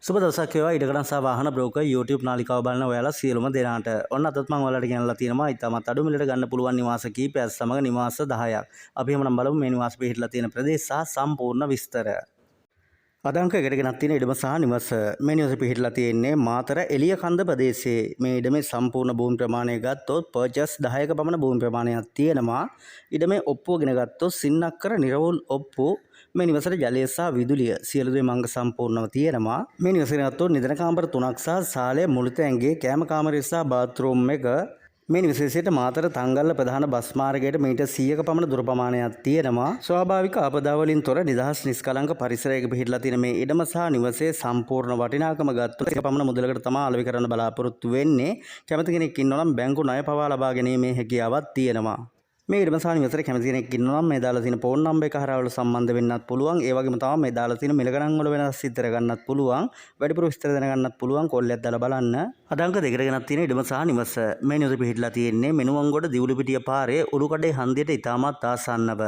සුබ දවසක් වේවා ඉඩකඩම් සහ වාහන බ්‍රෝකර් YouTube නාලිකාව බලන ඔයාලා සියලුම දෙනාට. ඔන්න අදත් මම ඔයාලට ගෙනල්ලා තියෙනවා ඉතාමත් අඩු මිලට ගන්න පුළුවන් නිවාස කීපයක් සමග නිවාස 10ක්. අපි එහෙමනම් බලමු මේ නිවාස පිහිටලා තියෙන ප්‍රදේශ සහ සම්පූර්ණ විස්තර. අද අංක එකට ගෙනත් තියෙන ඉඩම සහ නිවස. මේ නිවස පිහිටලා තියෙන්නේ මාතර එළියකන්ද ප්‍රදේශයේ. මේ ඉඩමේ සම්පූර්ණ භූමි ප්‍රමාණය ගත්තොත් පර්චස් 10ක පමණ භූමි ප්‍රමාණයක් තියෙනවා. ඉඩමේ ඔප්පුව ගෙන ගත්තොත් සින්නක්කර නිරවුල් ඔප්පු. මේ නිවසට ජලය සහ විදුලිය සියලු දේම අංග සම්පූර්ණව තියෙනවා. මේ නිවස ගෙන ගත්තොත් නිදන කාමර තුනක් සහ සාලය, මුළුතැන්ගේ කෑම කාමරය සහ බාත්රූම් එක. මේ නිවසේ සිට මාතර තංගල්ල ප්‍රධාන බස් මාර්ගයට මීටර් 100ක පමණ දුර ප්‍රමාණයක් තියෙනවා. ස්වාභාවික ආපදා වලින් තොර නිදහස් නිස්කලංක පරිසරයක පිහිටලා තියෙන මේ ඉඩම සහ නිවසේ සම්පූර්ණ වටිනාකම ගත්තොත් එක පමණ මුදලකට තමයි අලෙවි කරන්න බලාපොරොත්තු වෙන්නේ. කැමති කෙනෙක් ඉන්නවා නම් බැංකු ණය පවා ලබා ගැනීමේ හැකියාවක් තියෙනවා. මේ ඉඩම සහ නිවසට කැමති කෙනෙක් ඉන්නවා නම් මේ දාලා තියෙන ෆෝන් නම්බර් එක හරහා වල සම්බන්ධ වෙන්නත් පුළුවන්. ඒ වගේම තමයි මේ දාලා තියෙන මිල ගණන් වල වෙනස් සිද්ධ කරගන්නත් පුළුවන්. වැඩිපුර විස්තර දැනගන්නත් පුළුවන්. කෝල් එකක් දාලා බලන්න. අද අංක දෙකට ගෙනත් තියෙන ඉඩම සහ නිවස. මේ නිවස පිහිටලා තියෙන්නේ මෙනුවන්ගොඩ දිවුළුපිටිය පාරේ උළුකඩේ හන්දියට ඉතාමත් ආසන්නව.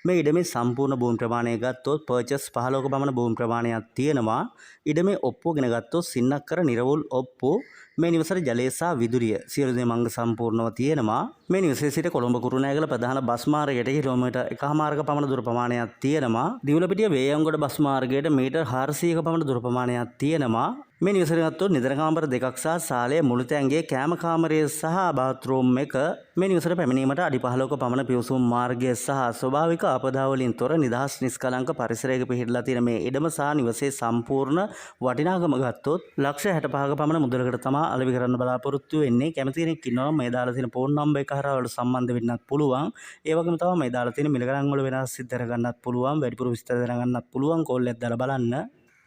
මේ ඉඩමේ සම්පූර්ණ භූමි ප්‍රමාණය ගත්තොත් පර්චස් 15ක පමණ භූමි ප්‍රමාණයක් තියෙනවා. ඉඩමේ ඔප්පුව ගෙන ගත්තොත් සින්නක්කර නිරවුල් ඔප්පු. මේ නිවසට ජලය සහ විදුලිය සියලු දේම අංග සම්පූර්ණව තියෙනවා. මේ නිවසේ සිට කොළඹ කුරුණෑගල ප්‍රධාන බස් මාර්ගයට කිලෝමීටර් 1.5ක පමණ දුර ප්‍රමාණයක් තියෙනවා. දිවුලපිටිය වේයන්ගොඩ බස් මාර්ගයට මීටර් 400ක පමණ දුර ප්‍රමාණයක් තියෙනවා. මේ නිවසට ගත්තොත් නිදන කාමර දෙකක් සහ සාලය, මුළුතැන්ගේ කෑම කාමරය සහ බාත්රූම් එක. මේ නිවසට පැමිණීමට අඩි 15ක පමණ පිවිසුම් මාර්ගය සහ ස්වභාවික ආපදා වලින් තොර නිදහස් නිස්කලංක පරිසරයක පිහිටලා තියෙන මේ ඉඩම සහ නිවසේ සම්පූර්ණ වටිනාකම ගත්තොත් ලක්ෂ 65ක පමණ මුදලකට තමා අලෙවි කරන්න බලාපොරොත්තු වෙන්නේ. කැමති කෙනෙක් ඉන්නවා නම් මේ දාලා තියෙන ෆෝන් නම්බර් එක හරහා ඔයාලට සම්බන්ධ වෙන්නත් පුළුවන්. ඒ වගේම තමයි මේ දාලා තියෙන මිල ගණන් වල වෙනස් සිද්ධ කරගන්නත් පුළුවන්. වැඩිපුර විස්තර දැනගන්නත් පුළුවන්. කෝල් එකක් දාලා බලන්න.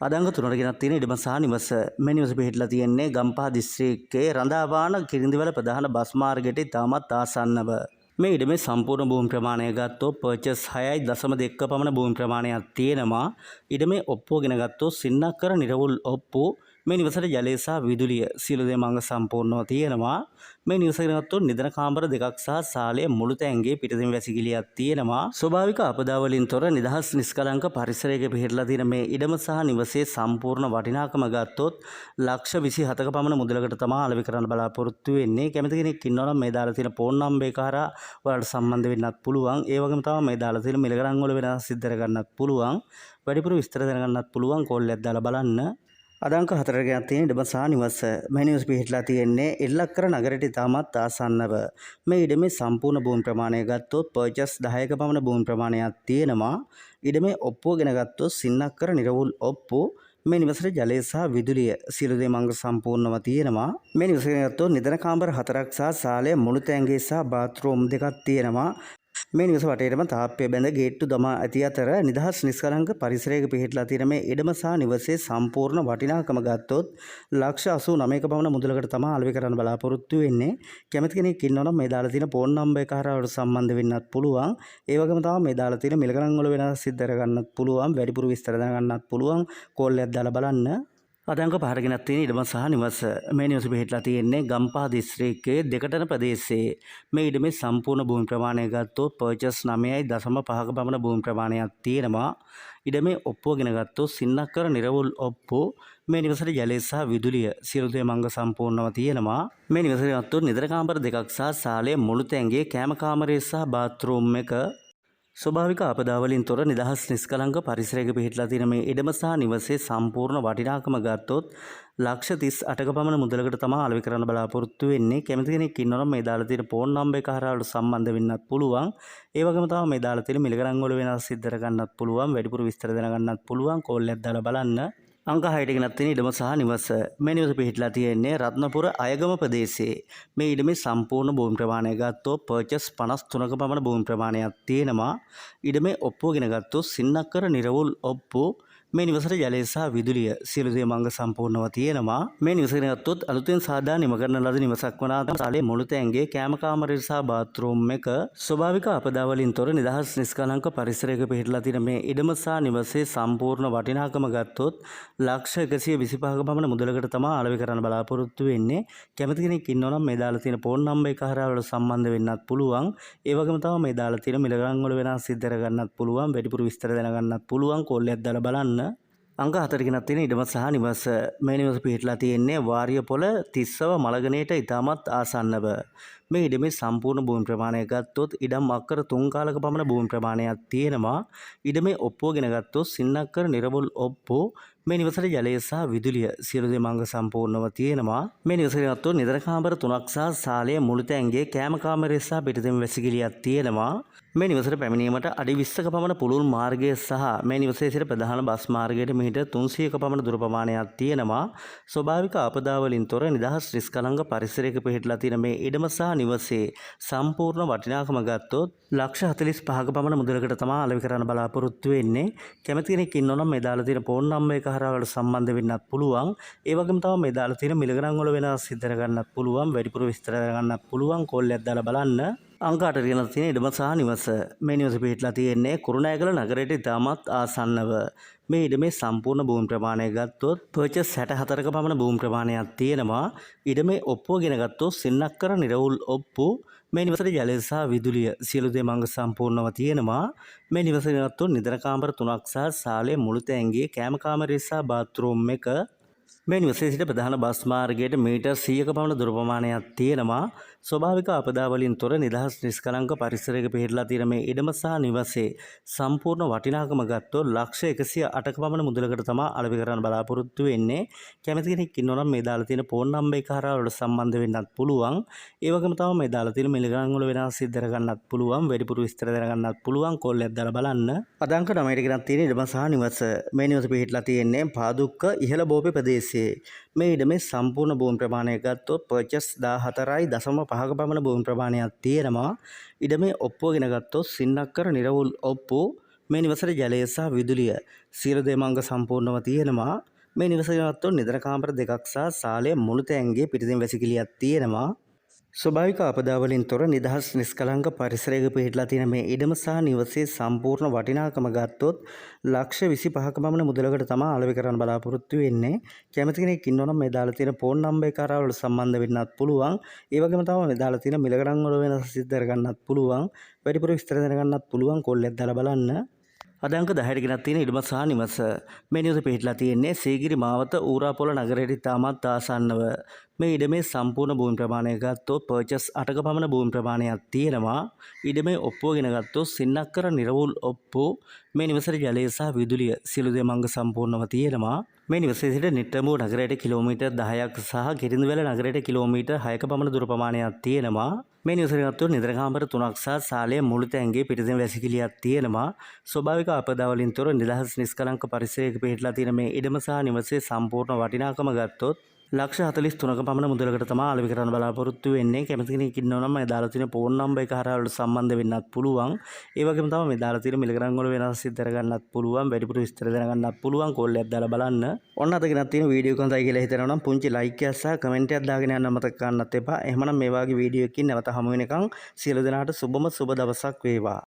අද අංක තුනට ගෙනත් තියෙන ඉඩම සහ නිවස. මේ නිවස පිහිටලා තියෙන්නේ ගම්පහ දිස්ත්‍රික්කයේ රඳාපාන කිරිඳිවැල ප්‍රධාන බස් මාර්ගයට ඉතාමත් ආසන්නව. මේ ඉඩමේ සම්පූර්ණ භූමි ප්‍රමාණය ගත්තොත් පර්චස් 6.2 පමණ භූමි ප්‍රමාණයක් තියෙනවා. ඉඩමේ ඔප්පුව ගෙන ගත්තොත් සින්නක්කර නිරවුල් ඔප්පු. මේ නිවසට ජලය සහ විදුලිය සියලු දේම අංග සම්පූර්ණව තියෙනවා. මේ නිවස ගෙන ගත්තොත් නිදන කාමර දෙකක් සහ සාලය, මුළුතැන්ගේ පිටතින් වැසිකිළියක් තියෙනවා. ස්වභාවික ආපදා වලින් තොර නිදහස් නිස්කලංක පරිසරයක පිහිටලා තියෙන මේ ඉඩම සහ නිවසේ සම්පූර්ණ වටිනාකම ගත්තොත් ලක්ෂ 27ක පමණ මුදලකට තමා අලෙවි කරන්න බලාපොරොත්තු වෙන්නේ. කැමති කෙනෙක් ඉන්නවා නම් මේ දාලා තියෙන ෆෝන් නම්බර් එක හරහා ඔයාලට සම්බන්ධ වෙන්නත් පුළුවන්. ඒ වගේම තමයි මේ දාලා තියෙන මිල ගණන් වල වෙනස් සිද්ධ කරගන්නත් පුළුවන්. වැඩිපුර විස්තර දැනගන්නත් පුළුවන්. කෝල් එකක් දාලා බලන්න. අද අංක හතරට ගෙනත් තියෙන ඉඩම සහ නිවස. මේ නිවස පිහිටලා තියෙන්නේ එල්ලක්කර නගරයට ඉතාමත් ආසන්නව. මේ ඉඩමේ සම්පූර්ණ භූමි ප්‍රමාණය ගත්තොත් පර්චස් 10ක පමණ භූමි ප්‍රමාණයක් තියෙනවා. ඉඩමේ ඔප්පුව ගෙන ගත්තොත් සින්නක්කර නිරවුල් ඔප්පු. මේ නිවසට ජලය සහ විදුලිය සියලු දේම අංග සම්පූර්ණව තියෙනවා. මේ නිවස ගෙන ගත්තොත් නිදන කාමර හතරක් සහ සාලය, මුළුතැන්ගේ සහ බාත්රූම් දෙකක් තියෙනවා. මේ නිවස වටේටම තාප්පය බැඳ ගේට්ටු දමා ඇති අතර නිදහස් නිස්කලංක පරිසරයක පිහිටලා තියෙන මේ ඉඩම සහ නිවසේ සම්පූර්ණ වටිනාකම ගත්තොත් ලක්ෂ 89ක පමණ මුදලකට තමා අලෙවි කරන්න බලාපොරොත්තු වෙන්නේ. කැමති කෙනෙක් ඉන්නවා නම් මේ දාලා තියෙන ෆෝන් නම්බර් එක හරහා ඔයාලට සම්බන්ධ වෙන්නත් පුළුවන්. ඒ වගේම තමයි මේ දාලා තියෙන මිල ගණන් වල වෙනස් සිද්ධ කරගන්නත් පුළුවන්. වැඩිපුර විස්තර දැනගන්නත් පුළුවන්. කෝල් එකක් දාලා බලන්න. අද අංක පහට ගෙනත් තියෙන ඉඩම සහ නිවස. මේ නිවස පිහිටලා තියෙන්නේ ගම්පහ දිස්ත්‍රික්කයේ දෙකටන ප්‍රදේශයේ. මේ ඉඩමේ සම්පූර්ණ භූමි ප්‍රමාණය ගත්තොත් පර්චස් 9.5ක පමණ භූමි ප්‍රමාණයක් තියෙනවා. ඉඩමේ ඔප්පුව ගෙන ගත්තොත් සින්නක්කර නිරවුල් ඔප්පු. මේ නිවසට ජලය සහ විදුලිය සියලු දේම අංග සම්පූර්ණව තියෙනවා. මේ නිවසට ගත්තොත් නිදන කාමර දෙකක් සහ සාලය, මුළුතැන්ගේ කෑම කාමරය සහ බාත්රූම් එක. ස්වභාවික ආපදා වලින් තොර නිදහස් නිස්කලංක පරිසරයක පිහිටලා තියෙන මේ ඉඩම සහ නිවසේ සම්පූර්ණ වටිනාකම ගත්තොත් ලක්ෂ 38ක පමණ මුදලකට තමා අලෙවි කරන්න බලාපොරොත්තු වෙන්නේ. කැමති කෙනෙක් ඉන්නවා නම් මේ දාලා තියෙන ෆෝන් නම්බර් එක හරහා ඔයාලට සම්බන්ධ වෙන්නත් පුළුවන්. ඒ වගේම තමයි මේ දාලා තියෙන මිල ගණන් වල වෙනස් සිද්ධ කරගන්නත් පුළුවන්. වැඩිපුර විස්තර දැනගන්නත් පුළුවන්. කෝල් එකක් දාලා බලන්න. අංක හයට ගෙනත් තියෙන ඉඩම සහ නිවස. මේ නිවස පිහිටලා තියෙන්නේ රත්නපුර අයගම ප්‍රදේශයේ. මේ ඉඩමේ සම්පූර්ණ භූමි ප්‍රමාණය ගත්තොත් පර්චස් 53ක පමණ භූමි ප්‍රමාණයක් තියෙනවා. ඉඩමේ ඔප්පුව ගෙන ගත්තොත් සින්නක්කර නිරවුල් ඔප්පු. මේ නිවසට ජලය සහ විදුලිය සියලු දේම අංග සම්පූර්ණව තියෙනවා. මේ නිවස ගෙන ගත්තොත් අලුතෙන් සාදා නිම කරන ලද නිවසක් වන අතර සාලේ, මුළුතැන්ගේ කෑම කාමරය සහ බාත්රූම් එක. ස්වභාවික ආපදා වලින් තොර නිදහස් නිස්කලංක පරිසරයක පිහිටලා තියෙන මේ ඉඩම සහ නිවසේ සම්පූර්ණ වටිනාකම ගත්තොත් ලක්ෂ 125ක පමණ මුදලකට තමා අලෙවි කරන්න බලාපොරොත්තු වෙන්නේ. කැමති කෙනෙක් ඉන්නවා නම් මේ දාලා තියෙන ෆෝන් නම්බර් එක හරහා ඔයාලට සම්බන්ධ වෙන්නත් පුළුවන්. ඒ වගේම තමයි මේ දාලා තියෙන මිල ගණන් වල වෙනස් සිද්ධ කරගන්නත් පුළුවන්. වැඩිපුර විස්තර දැනගන්නත් පුළුවන්. කෝල් එකක් දාලා බලන්න. අංක 4 ගෙනත් තියෙන ඉඩම සහ නිවස. මේ නිවස පිහිටලා තියෙන්නේ වාරියපොළ තිස්සව මළගනේට ඉතාමත් ආසන්නව. මේ ඉඩමේ සම්පූර්ණ භූමි ප්‍රමාණය ගත්තොත් ඉඩම් අක්කර 3 කාලක පමණ භූමි ප්‍රමාණයක් තියෙනවා. ඉඩමේ ඔප්පුව ගෙන ගත්තොත් සින්නක්කර නිරවුල් ඔප්පු. මේ නිවසට ජලය සහ විදුලිය සියලු දේම අංග සම්පූර්ණව තියෙනවා. මේ නිවසට ගත්තොත් නිදන කාමර 3ක් සහ සාලය මුළුතැන්ගේ කෑම කාමරය සහ පිටතින් වැසිකිළියක් තියෙනවා. මේ නිවසට පැමිණීමට අඩි 20ක පමණ පුළුල් මාර්ගය සහ මේ නිවසේ සිට ප්‍රධාන බස් මාර්ගයට මීටර් 300ක පමණ දුර ප්‍රමාණයක් තියෙනවා. ස්වභාවික ආපදා වලින් තොර නිදහස් නිස්කලංක පරිසරයක පිහිටලා තියෙන මේ ඉඩම සහ නිවසේ සම්පූර්ණ වටිනාකම ගත්තොත් ලක්ෂ 45ක පමණ මුදලකට තමයි අලෙවි කරන්න බලාපොරොත්තු වෙන්නේ. කැමති කෙනෙක් ඉන්නෝ නම් මේ දාලා තියෙන ෆෝන් නම්බර් එක හරහා ඔයාලට සම්බන්ධ වෙන්නත් පුළුවන්. ඒ වගේම තමයි මේ දාලා තියෙන මිල ගණන් වල වෙනස් සිද්ධ කරගන්නත් පුළුවන්. වැඩිපුර විස්තර දැනගන්නත් පුළුවන්. කෝල් එකක් දාලා බලන්න. අංක 8 ගෙනත් තියෙන ඉඩම සහ නිවස. මේ නිවස පිහිටලා තියෙන්නේ කුරුණෑගල නගරයට ඉතාමත් ආසන්නව. මේ ඉඩමේ සම්පූර්ණ භූමි ප්‍රමාණය ගත්තොත් පර්චස් 64ක පමණ භූමි ප්‍රමාණයක් තියෙනවා. ඉඩමේ ඔප්පුව ගෙන ගත්තොත් සින්නක්කර නිරවුල් ඔප්පු. මේ නිවසට ජලය සහ විදුලිය සියලු දේම අංග සම්පූර්ණව තියෙනවා. මේ නිවස ගත්තොත් නිදන කාමර 3ක් සහ සාලය මුළුතැන්ගේ කෑම කාමරය සහ බාත්රූම් එක. මේ නිවසේ සිට ප්‍රධාන බස් මාර්ගයට මීටර් 100ක පමණ දුර ප්‍රමාණයක් තියෙනවා. ස්වභාවික ආපදා වලින් තොර නිදහස් නිස්කලංක පරිසරයක පිහිටලා තියෙන මේ ඉඩම සහ නිවසේ සම්පූර්ණ වටිනාකම ගත්තොත් ලක්ෂ 108ක පමණ මුදලකට තමයි අලෙවි කරන්න බලාපොරොත්තු වෙන්නේ. කැමති කෙනෙක් ඉන්නවා නම් මේ දාලා තියෙන ෆෝන් නම්බර් එක හරහා ඔයාලට සම්බන්ධ වෙන්නත් පුළුවන්. ඒ වගේම තමයි මේ දාලා තියෙන මිල ගණන් වල වෙනස් සිද්ධ කරගන්නත් පුළුවන්. වැඩිපුර විස්තර දැනගන්නත් පුළුවන්. කෝල් එකක් දාලා බලන්න. අද අංක 9ට ගෙනත් තියෙන ඉඩම සහ නිවස. මේ නිවස පිහිටලා තියෙන්නේ පාදුක්ක ඉහළ බෝපේ ප්‍රදේශයේ. මේ ඉඩමේ සම්පූර්ණ භූමි ප්‍රමාණය ගත්තොත් පර්චස් 14.5ක පමණ භූමි ප්‍රමාණයක් තියෙනවා. ඉඩමේ ඔප්පුව ගෙන ගත්තොත් සින්නක්කර නිරවුල් ඔප්පු. මේ නිවසට ජලය සහ විදුලිය සියලු දේම අංග සම්පූර්ණව තියෙනවා. මේ නිවස ගත්තොත් නිදන කාමර 2ක් සහ සාලය මුළුතැන්ගේ පිටතින් වැසිකිළියක් තියෙනවා. ස්වභාවික ආපදා වලින් තොර නිදහස් නිස්කලංක පරිසරයක පිහිටලා තියෙන මේ ඉඩම සහ නිවසේ සම්පූර්ණ වටිනාකම ගත්තොත් ලක්ෂ 25ක පමණ මුදලකට තමයි අලෙවි කරන්න බලාපොරොත්තු වෙන්නේ. කැමති කෙනෙක් ඉන්නවා නම් මේ දාලා තියෙන ෆෝන් නම්බර් එක හරහා ඔයාලට සම්බන්ධ වෙන්නත් පුළුවන්. ඒ වගේම තමයි මේ දාලා තියෙන මිල ගණන් වල වෙනස සිද්ධ කරගන්නත් පුළුවන්. වැඩිපුර විස්තර දැනගන්නත් පුළුවන්. කෝල් එකක් දාලා බලන්න. අද අංක 10ට ගෙනත් තියෙන ඉඩම සහ නිවස. මේ නිවස පිහිටලා තියෙන්නේ සීගිරි මාවත ඌරාපොළ නගරයට ඉතාමත් ආසන්නව. මේ ඉඩමේ සම්පූර්ණ භූමි ප්‍රමාණය ගත්තොත් පර්චස් 8ක පමණ භූමි ප්‍රමාණයක් තියෙනවා. ඉඩමේ ඔප්පුව ගෙන ගත්තොත් සින්නක්කර නිරවුල් ඔප්පු. මේ නිවසට ජලය සහ විදුලිය සියලු දේම අංග සම්පූර්ණව තියෙනවා. මේ නිවසේ සිට නිට්ටඹුව නගරයට කිලෝමීටර් 10ක් සහ කිරිඳිවැල නගරයට කිලෝමීටර් 6ක පමණ දුර ප්‍රමාණයක් තියෙනවා. මේ නිවසට ගත්තොත් නිදන කාමර 3ක් සහ සාලය මුළුතැන්ගේ පිටතින් වැසිකිළියක් තියෙනවා. ස්වභාවික ආපදා වලින් තොර නිදහස් නිස්කලංක පරිසරයක පිහිටලා තියෙන මේ ඉඩම සහ නිවසේ සම්පූර්ණ වටිනාකම ගත්තොත් ලක්ෂ 43ක පමණ මුදලකට තමයි අලෙවි කරන්න බලාපොරොත්තු වෙන්නේ. කැමති කෙනෙක් ඉන්නවා නම් මේ දාලා තියෙන ෆෝන් නම්බර් එක හරහා ඔයාලට සම්බන්ධ වෙන්නත් පුළුවන්. ඒ වගේම තමයි මේ දාලා තියෙන මිල ගණන් වල වෙනස් සිද්ධ කරගන්නත් පුළුවන්. වැඩිපුර විස්තර දැනගන්නත් පුළුවන්. කෝල් එකක් දාලා බලන්න. ඔන්න අද ගෙනත් තියෙන වීඩියෝ එක හොඳයි කියලා හිතෙනවා නම් පුංචි ලයික් එකක් සහ කමෙන්ට් එකක් දාගෙන යන්න අමතක කරන්නත් එපා. එහෙමනම් මේ වගේ වීඩියෝ එකකින් නැවත හමු වෙනකන් සියලු දෙනාට සුබම සුබ දවසක් වේවා.